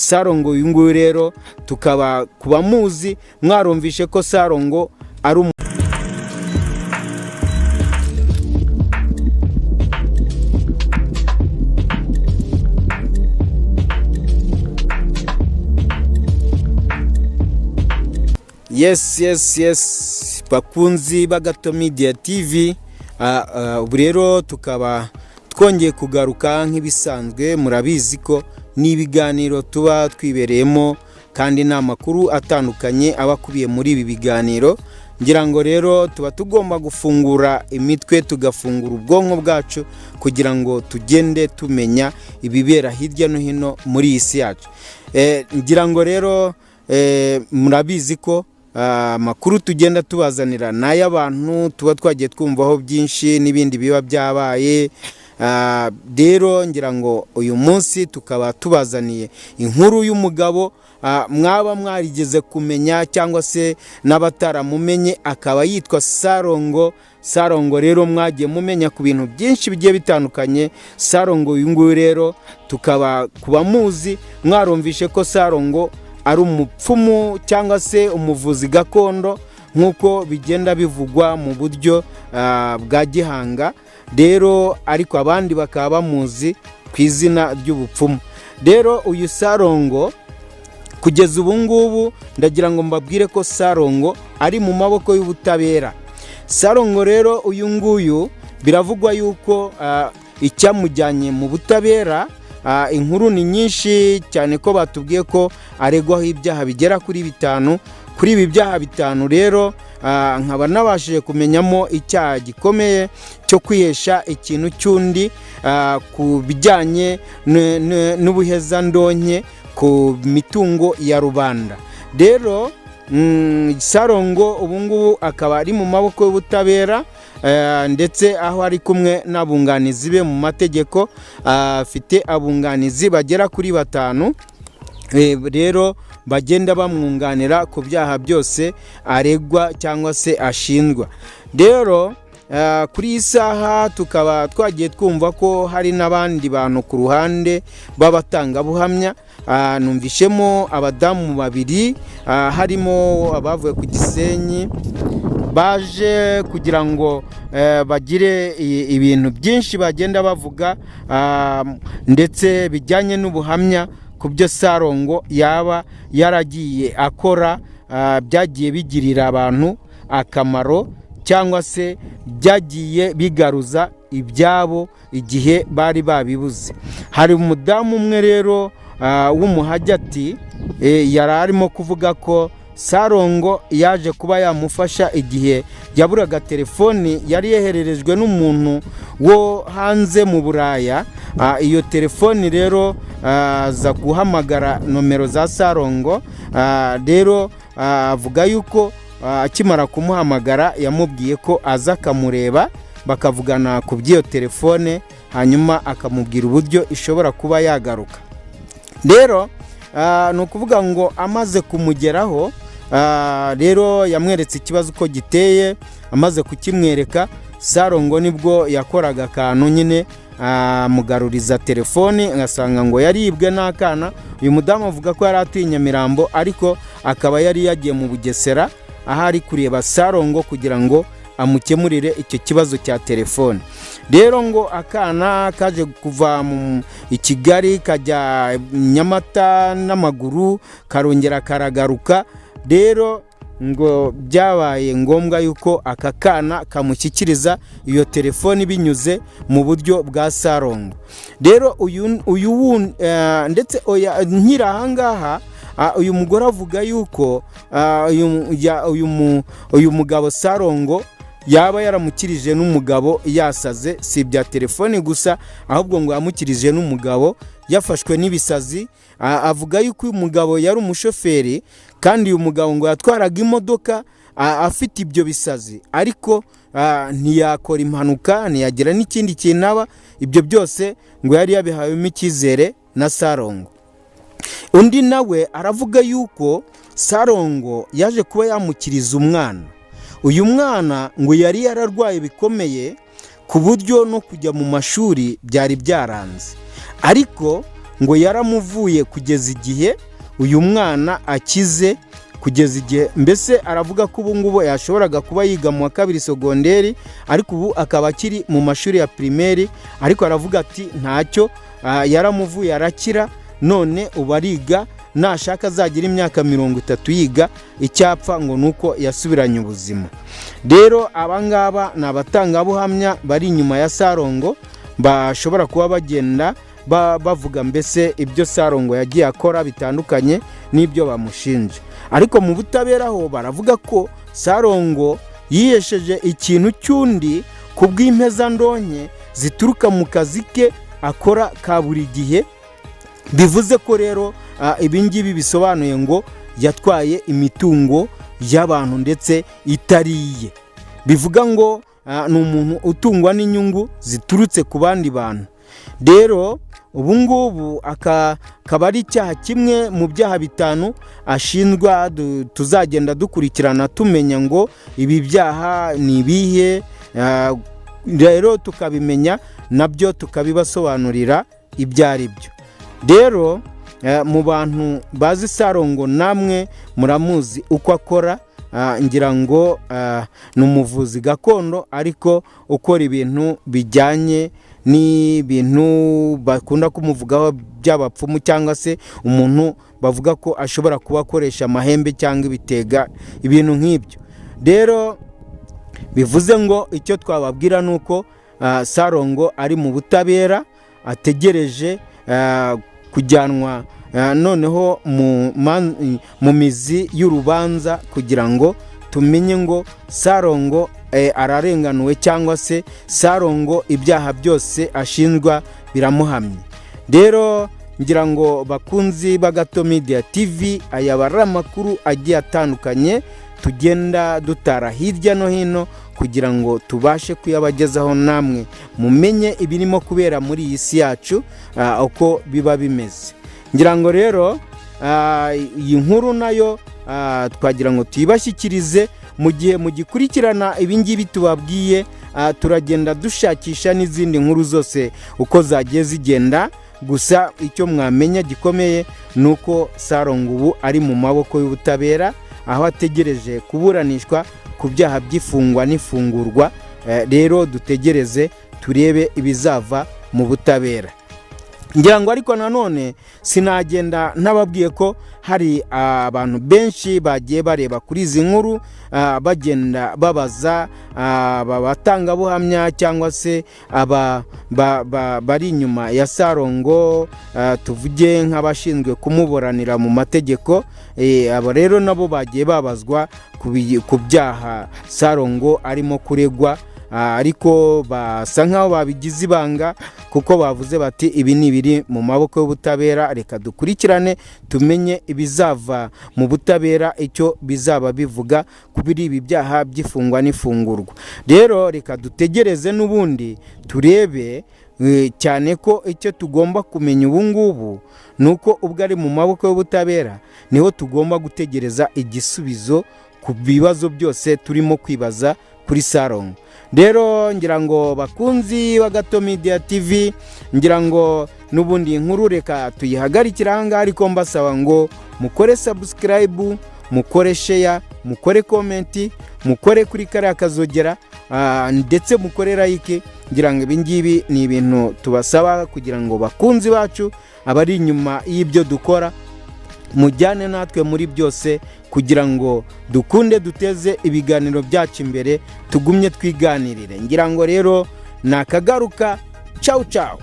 Sarongo uyu nguyu rero tukaba kuba muzi mwarumvishe ko Sarongo ari Yes, bakunzi b'Agato Media TV. Ubu rero tukaba twongeye kugaruka nk'ibisanzwe. Murabizi ko ni ibiganiro tuba twibereyemo, kandi ni amakuru atandukanye aba akubiye muri ibi biganiro. Ngira ngo rero tuba tugomba gufungura imitwe, tugafungura ubwonko bwacu kugira ngo tugende tumenya ibibera hirya no hino muri iyi si yacu. Ngira ngo rero murabizi ko amakuru tugenda tubazanira ni ay'abantu tuba twagiye twumvaho byinshi n'ibindi biba byabaye. Rero ngira ngo uyu munsi tukaba tubazaniye inkuru y'umugabo mwaba mwarigeze kumenya cyangwa se n'abataramumenye, akaba yitwa Sarongo. Sarongo rero mwagiye mumenya ku bintu byinshi bigiye bitandukanye. Sarongo uyu nguyu rero tukaba kuba muzi mwarumvishe ko Sarongo ari umupfumu cyangwa se umuvuzi gakondo nk'uko bigenda bivugwa mu buryo bwa gihanga rero, ariko abandi bakaba bamuzi ku izina ry'ubupfumu. Rero uyu Sarongo kugeza ubu ngubu ndagira ngo mbabwire ko Sarongo ari mu maboko y'ubutabera. Sarongo rero uyu nguyu biravugwa yuko icyamujyanye mu butabera, inkuru ni nyinshi cyane ko batubwiye ko aregwaho ibyaha bigera kuri bitanu. Kuri ibi byaha bitanu rero nkaba nabashije kumenyamo icyaha gikomeye cyo kwihesha ikintu cy'undi ku bijyanye n'ubuhezandonke ku mitungo ya rubanda. Rero Sarongo ubu ngubu akaba ari mu maboko y'ubutabera, ndetse aho ari kumwe n'abunganizi be mu mategeko. Afite abunganizi bagera kuri batanu, rero bagenda bamwunganira ku byaha byose aregwa cyangwa se ashinjwa. Rero kuri iyi saha tukaba twagiye twumva ko hari n'abandi bantu ku ruhande b'abatangabuhamya. Numvishemo abadamu babiri, harimo abavuye ku Gisenyi baje kugira ngo bagire ibintu byinshi bagenda bavuga, ndetse bijyanye n'ubuhamya ku byo Sarongo yaba yaragiye akora, byagiye bigirira abantu akamaro cyangwa se byagiye bigaruza ibyabo igihe bari babibuze. Hari umudamu umwe rero w'umuhajyati, yari arimo kuvuga ko Sarongo yaje kuba yamufasha igihe yaburaga telefoni yari yohererejwe n'umuntu wo hanze mu Buraya. Iyo telefoni rero aza guhamagara nomero za Sarongo. Rero avuga yuko akimara kumuhamagara yamubwiye ko aza akamureba bakavugana ku by'iyo telefone, hanyuma akamubwira uburyo ishobora kuba yagaruka. Rero ni ukuvuga ngo amaze kumugeraho, rero yamweretse ikibazo uko giteye. Amaze kukimwereka, Sarongo nibwo yakoraga akantu nyine amugaruriza telefoni, agasanga ngo yaribwe n'akana. Uyu mudamu avuga ko yari atuye i Nyamirambo, ariko akaba yari yagiye mu Bugesera aho ari kureba Sarongo kugira ngo amukemurire icyo kibazo cya telefone. Rero ngo akana kaje kuva i Kigali kajya Nyamata n'amaguru, karongera karagaruka. Rero ngo byabaye ngombwa yuko aka kana kamushyikiriza iyo telefoni binyuze mu buryo bwa Sarongo. Rero uyu ndetse oya, nkiri ahangaha, uyu mugore avuga yuko uyu mugabo Sarongo yaba yaramukirije n'umugabo yasaze. Si ibya telefoni gusa, ahubwo ngo yamukirije n'umugabo yafashwe n'ibisazi. Avuga yuko uyu mugabo yari umushoferi, kandi uyu mugabo ngo yatwaraga imodoka afite ibyo bisazi, ariko ntiyakora impanuka, ntiyagira n'ikindi kintu aba. Ibyo byose ngo yari yabihawemo icyizere na Sarongo. Undi nawe aravuga yuko Sarongo yaje kuba yamukiriza umwana. Uyu mwana ngo yari yararwaye bikomeye ku buryo no kujya mu mashuri byari byaranze, ariko ngo yaramuvuye kugeza igihe uyu mwana akize, kugeza igihe mbese aravuga ko ubu ngubu yashoboraga kuba yiga mu wa kabiri sogonderi, ariko ubu akaba akiri mu mashuri ya primaire. Ariko aravuga ati ntacyo, yaramuvuye arakira, none ubu ariga, nashaka azagira imyaka 30 yiga, icyapfa ngo ni uko yasubiranye ubuzima. Rero abangaba ni abatangabuhamya bari inyuma ya Sarongo, bashobora kuba bagenda bavuga mbese ibyo Sarongo yagiye akora bitandukanye n'ibyo bamushinja. Ariko mu butabera ho baravuga ko Sarongo yihesheje ikintu cy'undi ku bw'impezandonke zituruka mu kazi ke akora ka buri gihe. Bivuze ko rero ibi ngibi bisobanuye ngo yatwaye imitungo y'abantu ndetse itari iye. Bivuga ngo ni umuntu utungwa n'inyungu ziturutse ku bandi bantu. Rero ubu ngubu akaba ari icyaha kimwe mu byaha 5 ashinjwa, tuzagenda dukurikirana tumenya ngo ibi byaha ni ibihe, rero tukabimenya nabyo tukabibasobanurira ibyo ari byo. Rero mu bantu bazi Sarongo namwe muramuzi uko akora, ngira ngo ni umuvuzi gakondo ariko ukora ibintu bijyanye n'ibintu bakunda kumuvugaho by'abapfumu, cyangwa se umuntu bavuga ko ashobora kuba akoresha amahembe cyangwa ibitega, ibintu nk'ibyo. Rero bivuze ngo icyo twababwira ni uko Sarongo ari mu butabera, ategereje kujyanwa noneho mu mizi y'urubanza, kugira ngo tumenye ngo Sarongo ararenganuwe cyangwa se Sarongo ibyaha byose ashinjwa biramuhamye. Rero ngira ngo bakunzi b'Agato Media TV, aya ari amakuru agiye atandukanye tugenda dutara hirya no hino kugira ngo tubashe kuyabagezaho, namwe mumenye ibirimo kubera muri iyi si yacu, uko biba bimeze. Ngira ngo rero iyi nkuru nayo twagira ngo tuyibashyikirize mu gihe mugikurikirana ibingibi tubabwiye. Turagenda dushakisha n'izindi nkuru zose uko zagiye zigenda. Gusa icyo mwamenya gikomeye ni uko Sarongo ubu ari mu maboko y'ubutabera, aho ategereje kuburanishwa ku byaha by'ifungwa n'ifungurwa. Rero dutegereze turebe ibizava mu butabera. Ngira ngo ariko nanone sinagenda ntababwiye ko hari abantu benshi bagiye bareba kuri izi nkuru, bagenda babaza aba batangabuhamya cyangwa se aba bari inyuma ya Sarongo, tuvuge nk'abashinzwe kumuburanira mu mategeko. Abo rero nabo bagiye babazwa ku byaha Sarongo arimo kuregwa, ariko basa nkaho babigize ibanga, kuko bavuze bati ibi ni ibiri mu maboko y'ubutabera, reka dukurikirane tumenye ibizava mu butabera, icyo bizaba bivuga kuri ibi byaha by'ifungwa n'ifungurwa. Rero reka dutegereze n'ubundi turebe, cyane ko icyo tugomba kumenya ubu ngubu ni uko ubwo ari mu maboko y'ubutabera niho tugomba gutegereza igisubizo ku bibazo byose turimo kwibaza kuri Sarongo. Rero ngira ngo bakunzi ba Gato Media TV, ngira ngo n'ubundi inkuru reka tuyihagarikire aha ngaha, ariko mbasaba ngo mukore subscribe, mukore share, mukore comment, mukore kuri kariya kazogera, ndetse mukore like. Ngira ngo ibi ngibi ni ibintu tubasaba kugira ngo bakunzi bacu abari inyuma y'ibyo dukora mujyane natwe muri byose, kugira ngo dukunde duteze ibiganiro byacu imbere, tugumye twiganirire. Ngira ngo rero nakagaruka. Cawu cawu.